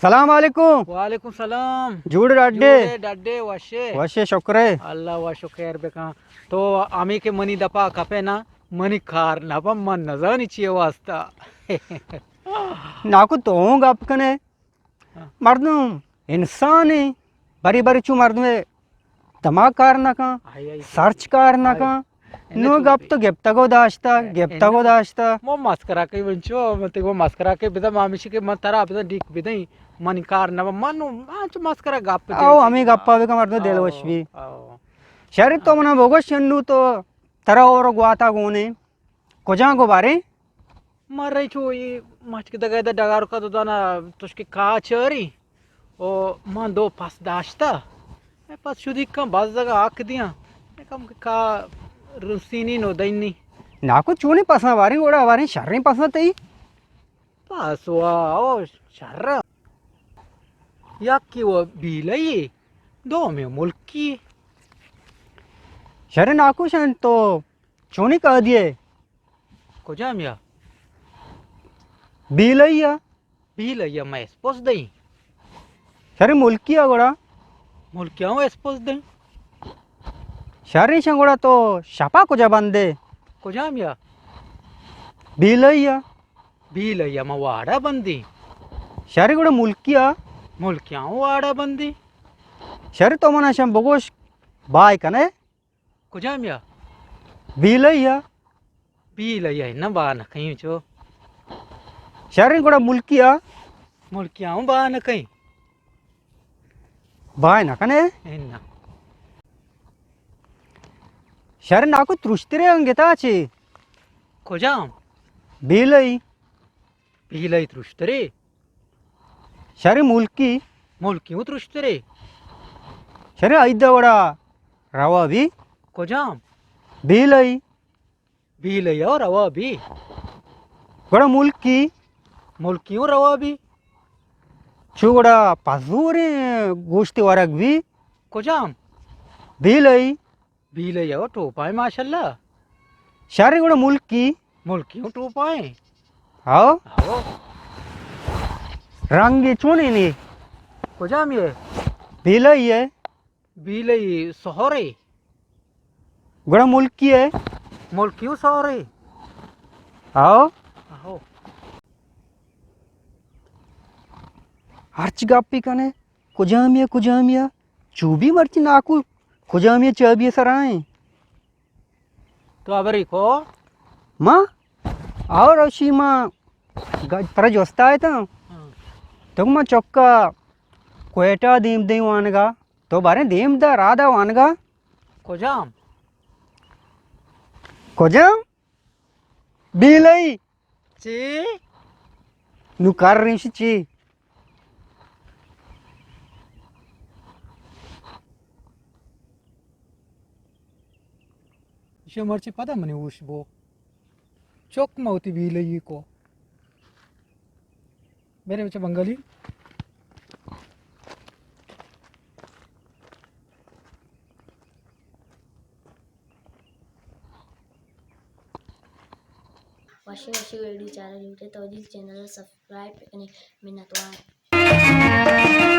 سلام علیکم۔ وعلیکم سلام۔ جوڑ ڈاڈے؟ جوڑے ڈاڈے، وشے؟ وشے، شکرے۔ اللہ وش و خیر بکن۔ تو ہمے کہ منی دپا کپے نا، منی کار نہ بن، من نزانی چیے واسطہ۔ ناکو تو ہوں گپ کنے۔ ہاں۔ مردم انسانے، بری بری چو مردمے دماغ کار نہ کن، آئی، آئی، سرچ کار نہ آئی۔ کن۔ اے نو چو گپ تو گپتگو داشتا، اے، اے گپتگو نو داشتا۔ مو مسکرا کئی ونچو، من تئی گو مسکرا کئی بدا، ما ہمیشی کہ من ترا بدا ڈیک بدئی، من کار نہ، من نو، آ چو مسکرا گپ او، ہمیں گپا بکن مردم دل وش بی۔ او۔ شر تو منا بگوش انو تو ترا اور گواتا گونے، کجا گو بارے؟ من رئی چو اے مچک دگہ دہ ڈگار کت و دانا تشک کا چاری و من دو پس داشتہ۔ اے پس شدی کن بزگا حق دیاں۔ اے کم کہ کا رسینی نو دینی۔ ناکو چونی پساں باریں گوڑا باریں شریں پساں تئی؟ پس وا او شر۔ یکی و بیلئی، دومی ملکی۔ شر ناکو شن تو چونی کادی ئے؟ کجام یا؟ بیلئی ءَ۔ بیلئی ءَ مئے اسپوس دئیں۔ شر ملکی ءَ گڑا؟ ملکی ءَ اسپوس دئیں۔ شر ایشاں گڑا تو شپا کجا بندے؟ کجام یا؟ بیلئی ءَ۔ بیلئی ءَ ما واڑا بندیں۔ شر گڑا ملکی ءَ؟ ملکی ءَ واڑا بندیں۔ شر تو منا شم بگوش بائے کنے؟ کجام یا؟ بیلئی ءَ۔ بیلئی ءَ نہ با نہ کئیں چو۔ شریں گڑا ملکی ءَ۔ ملکی ءَ ہوں با نہ کئیں۔ با نہ کنے؟ اے نہ۔ شر ناکو ترشترے انگتا چے؟ کجام؟ بیلئی۔ بیلئی ترشترے۔ شر ملکی۔ ملکی ہوں ترشترے۔ شر ایدا وڑا روا بی۔ کجام؟ بیلئی۔ بیلئی ءَ روا بی۔ گڑا ملکی۔ ملکی ہوں روا بی۔ چو گڑا پزوریں گوشت ورگ بی۔ کجام؟ بیلئی۔ بیلئی ءَ ٹوپائیں ماشاءاللہ۔ شر گڑا ملکی۔ ملکی ہوں ٹوپائیں۔ ہاؤ۔ ہاؤ۔ رنگ چونیں نے؟ کجام یہ؟ بیلئی ءَ۔ بیلئی سہرے۔ گڑا ملکی ءَ۔ ملکی ہوں سہرے۔ ہاؤ۔ ہاؤ۔ ہرچ گپی کنے۔ کجامی ءَ، کجامی ءَ؟ چو بی مرچی ناکو، کجامی ءَ چابی ءِ سرا ایں؟ تو ہبرے کو؟ ما؟ اور اشی ما گ-، ترا جستا اتاں۔ ہاں۔ تو ما چکا کوئٹہ دیم دیں وانگا۔ تو باریں دیم دا، راہ دا وانگا۔ کجام؟ کجام؟ بیلئی۔ چی؟ نو کار ریشی چی؟ ایشی مرچی پدا منی ہوش بو۔ چک ما وتی بیلئی کو۔ میرے بچے بنگالی۔ وشیں وشیں ویڈیو چارگ لوٹے تو جی چینل ءَ سبسکرائب بکنے۔ منتوار۔